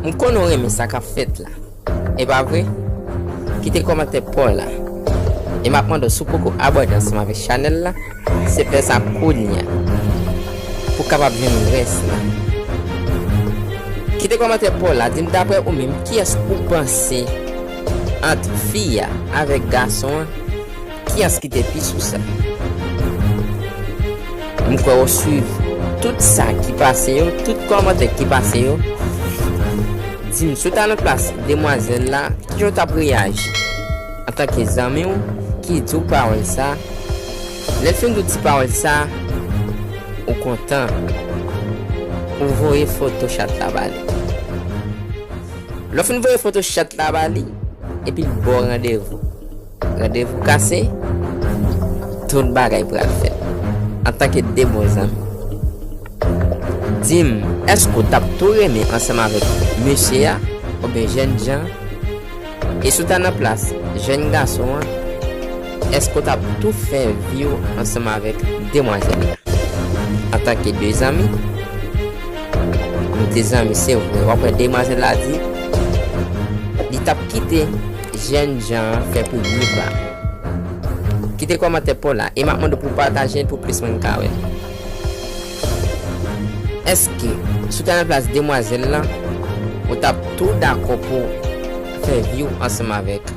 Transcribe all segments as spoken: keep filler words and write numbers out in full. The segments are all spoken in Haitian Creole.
M konnen w renmen sa k ap fèt la. E pa vre? Kite kòmantè pa w la. E m ap mande w, si w poko abòne ansanm avèk chanèl la, se fè sa kounye a pou w kapab jwenn rès la. Kite kòmantè pa w la, di m daprè ou menm, kiyès ou panse ant fi a avèk gason an, kiyès ki te pi sou sa? M kwè w swiv tout sa ki pase yo, tout kòmantè ki pase yo. Di m, si w ta nan plas demwazèl la, kijan w t ap reyaji? Antanke zanmi w ki di w pawòl sa, lè l fin di w ti pawòl sa, ou kontan, ou voye foto chat la ba li. Lè w fin voye foto chat la ba li, epi l ba w randevou. Randevou kase, tout bagay pral fèt. Antanke de bon zanmi, di m, èske w t ap tou renmen ansanm avèk mesye a oubyen jènjan an? E si w ta nan plas jèn gason an, èske w t ap tou fè vi w ansanm avèk demwazèl la? Antanke de zanmi, nou te zanmi, se vre. W ap wè demwazèl la di li t ap kite jènjan an fè premye pa. Kite kòmantè pa w la e m ap mande w pou w pataje l pou plis moun ka wè l. Èske, si w ta nan plas demwazèl lan, ou t ap tou dakò pou fè vi w ansanm avèk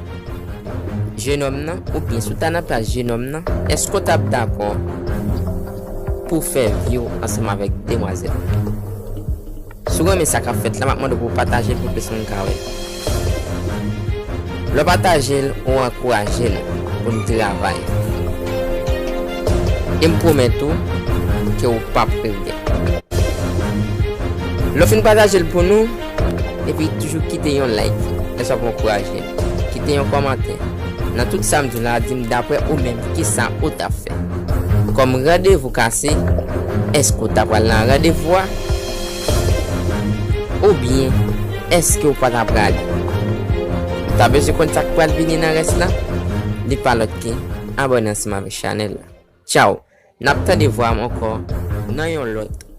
jenòm nan, oubyen si w ta nan plas jenòm nan, èske w t ap dakò pou w fè vi w ansanm avèk demwazèl? Si w renmen sa k ap fèt la, m ap mande w pou w pataje l pou plis moun ka wè l. Lè w pataje l, ou ankouraje n pou n travay. E m pwomèt ou ke w p ap regrèt. Lè w fin pataje l pou nou, epi toujou kite yon like, lè sa w ap ankouraje n. Kite yon kòmantè. Nan tout sa m di w la, di m daprè ou menm, kisa ou t ap fè? Kòm randevou kase, èske w ta pral nan randevou a? Oubyen, èske w pa ta prale? Ou ta bezwen konn sa k pral vini nan rès la? Li pa lòt ke abòne ansanm avèk chanèl la. Tchaw! N ap tande vwa m ankò nan yon lòt